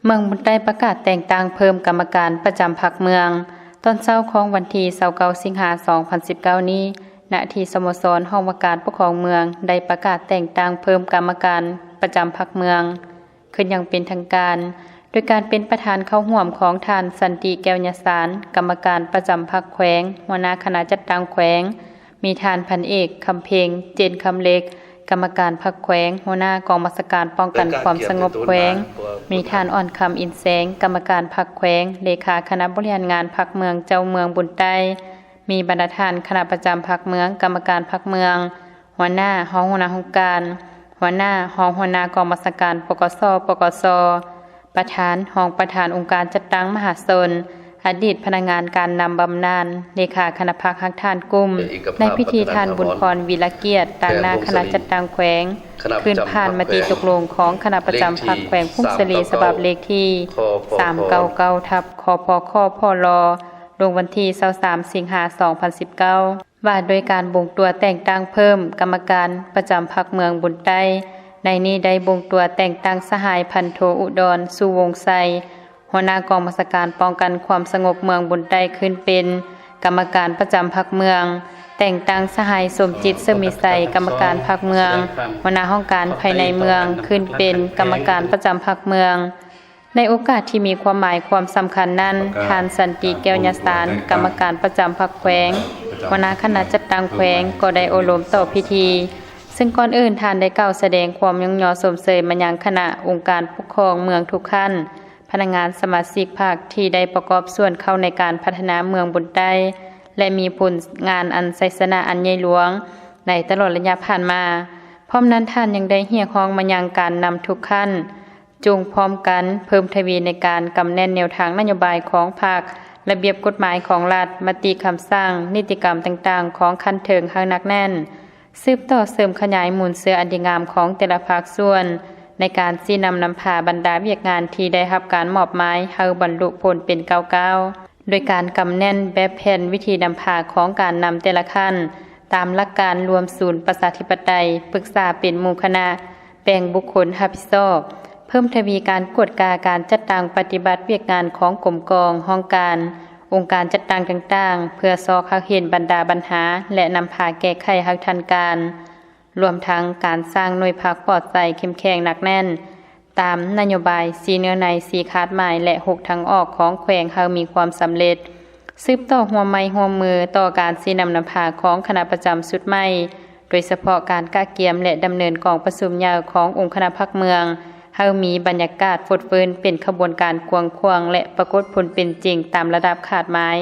ເມືອງບຸນໃຕ້ປະກາດແຕ່ງຕັ້ງເພີ່ມກຳມະການປະຈຳພັກເມືອງ. ຕອນເຊົ້າຂອງວັນທີຊາວເກົ້າ ສິງຫາ ສອງພັນສິບເກົ້ານີ້, ນະທີ່ສະໂມສອນຫ້ອງວ່າການປົກຄອງເມືອງ ໄດ້ປະກາດແຕ່ງຕັ້ງເພີ່ມກຳມະການປະຈຳພັກເມືອງ ຂຶ້ນຢ່າງເປັນທາງການ, ໂດຍການເປັນປະທານເຂົ້າຮ່ວມຂອງທ່ານ ສັນຕິ ແກ້ວຍະສານ ກຳມະການປະຈຳພັກແຂວງ, ຫົວໜ້າຄະນະຈັດຕັ້ງແຂວງ, ມີທ່ານ ພັນເອກ ຄຳເພັງ ເຈນຄຳເລັກ ກຳມະການພັກແຂວງ, ຫົວໜ້າກອງບັນຊາການປ້ອງກັນຄວາມສະຫງົບແຂວງ, ມີທ່ານ ອ່ອນຄຳ ອິນແສງ ກຳມະການພັກແຂວງ, ເລຂາຄະນະບໍລິຫານງານພັກເມືອງ ເຈົ້າເມືອງບຸນໃຕ້, ມີບັນດາທ່ານຄະນະປະຈຳພັກເມືອງ, ກຳມະການພັກເມືອງ, ຫົວໜ້າ, ຮອງຫົວໜ້າຫ້ອງການ, ຫົວໜ້າ, ຮອງຫົວໜ້າກອງບັນຊາການ ປກສ, ປກສ, ປະທານ, ຮອງປະທານອົງການຈັດຕັ້ງມະຫາຊົນ, ອະດີດພະນັກງານການນຳບຳນານ, ເລຂາຄະນະພັກຮາກຖານກຸ່ມ. ໃນພິທີ, ທ່ານ ບຸນພອນ ວີລະກຽດ ຕາງໜ້າຄະນະຈັດຕັ້ງແຂວງ ຂຶ້ນຜ່ານມະຕິຕົກລົງຂອງຄະນະປະຈຳພັກແຂວງຜົ້ງສາລີ ສະບັບເລກທີສາມເກົ້າເກົ້າ ທັບ ຄພຄ ພລ ລົງວັນທີຊາວສາມ ສິງຫາ ສອງພັນສິບເກົ້າ ວ່າດ້ວຍການບົ່ງຕົວແຕ່ງຕັ້ງເພີ່ມກຳມະການປະຈຳພັກເມືອງບຸນໃຕ້. ໃນນີ້ໄດ້ບົ່ງຕົວແຕ່ງຕັ້ງສະຫາຍ ພັນໂທ ອຸດອນ ສຸວົງໄຊ ຫົວໜ້າກອງບັນຊາການປ້ອງກັນຄວາມສະຫງົບເມືອງບຸນໃຕ້ ຂຶ້ນເປັນກຳມະການປະຈຳພັກເມືອງ, ແຕ່ງຕັ້ງສະຫາຍ ສົມຈິດ ເສີມມີໄຊ ກຳມະການພັກເມືອງ, ຫົວໜ້າຫ້ອງການພາຍໃນເມືອງ ຂຶ້ນເປັນກຳມະການປະຈຳພັກເມືອງ. ໃນໂອກາດທີ່ມີຄວາມໝາຍຄວາມສຳຄັນນັ້ນ, ທ່ານ ສັນຕິ ແກ້ວຍະສານ ກຳມະການປະຈຳພັກແຂວງ, ຫົວໜ້າຄະນະຈັດຕັ້ງແຂວງ ກໍໄດ້ໂອ້ລົມຕໍ່ພິທີ, ເຊິ່ງກ່ອນອື່ນທ່ານໄດ້ກ່າວສະແດງຄວາມຍ້ອງຍໍຊົມເຊີຍມາຍັງຄະນະອົງການປົກຄອງເມືອງທຸກຂັ້ນ, ພະນັກງານສະມາຊິກພັກທີ່ໄດ້ປະກອບສ່ວນເຂົ້າໃນການພັດທະນາເມືອງບຸນໃຕ້ ແລະ ມີຜົນງານອັນໄຊຊະນະອັນໃຫຍ່ຫຼວງໃນຕະຫຼອດໄລຍະຜ່ານມາ. ພ້ອມນັ້ນທ່ານຍັງໄດ້ຮຽກຮ້ອງມາຍັງການນຳທຸກຂັ້ນ ຈົ່ງພ້ອມກັນເພີ່ມທະວີໃນການກຳແໜ້ນແນວທາງນະໂຍບາຍຂອງພັກ, ລະບຽບກົດໝາຍຂອງລັດ, ມະຕິຄຳສັ່ງ, ນິຕິກຳຕ່າງໆຂອງຂັ້ນເທິງໃຫ້ໜັກແໜ້ນ, ສືບຕໍ່ເສີມຂະຫຍາຍມູນເຊື້ອອັນດີງາມຂອງແຕ່ລະພາກສ່ວນ ໃນການຊີ້ນຳນຳພາບັນດາວຽກງານທີ່ໄດ້ຮັບການມອບໝາຍໃຫ້ບັນລຸຜົນເປັນກ້າວໆ ໂດຍການກຳແໜ້ນແບບແຜນວິທີນຳພາຂອງການນຳແຕ່ລະຂັ້ນ ຕາມຫຼັກການລວມສູນປະຊາທິປະໄຕ, ປຶກສາເປັນໝູ່ຄະນະ, ແບ່ງບຸກຄົນຮັບຜິດຊອບ, ເພີ່ມທະວີການກວດກາການຈັດຕັ້ງປະຕິບັດວຽກງານຂອງກົມກອງ, ຫ້ອງການ, ອົງການຈັດຕັ້ງຕ່າງໆ ເພື່ອຊອກຮັກເຫັນບັນດາບັນຫາ ແລະ ນຳພາແກ້ໄຂໃຫ້ທັນການ, ລວມທັງການສ້າງໜ່ວຍພັກປອດໃສເຂັ້ມແຂງໜັກແໜ້ນ ຕາມນະໂຍບາຍສີ່ເນື້ອໃນ, ສີ່ຄາດໝາຍ ແລະ ຫົກທາງອອກຂອງແຂວງໃຫ້ມີຄວາມສຳເລັດ. ສືບຕໍ່ຮ່ວມໄມ້ຮ່ວມມືຕໍ່ການຊີ້ນຳນຳພາຂອງຄະນະປະຈຳຊຸດໃໝ່, ໂດຍສະເພາະການກະກຽມ ແລະ ດຳເນີນກອງປະຊຸມໃຫຍ່ຂອງອົງຄະນະພັກເມືອງ ໃຫ້ມີບັນຍາກາດຟົດຟື້ນເປັນຂະບວນການກວ້າງຂວາງ ແລະ ປາກົດຜົນເປັນຈິງຕາມລະດັບຄາດໝາຍ.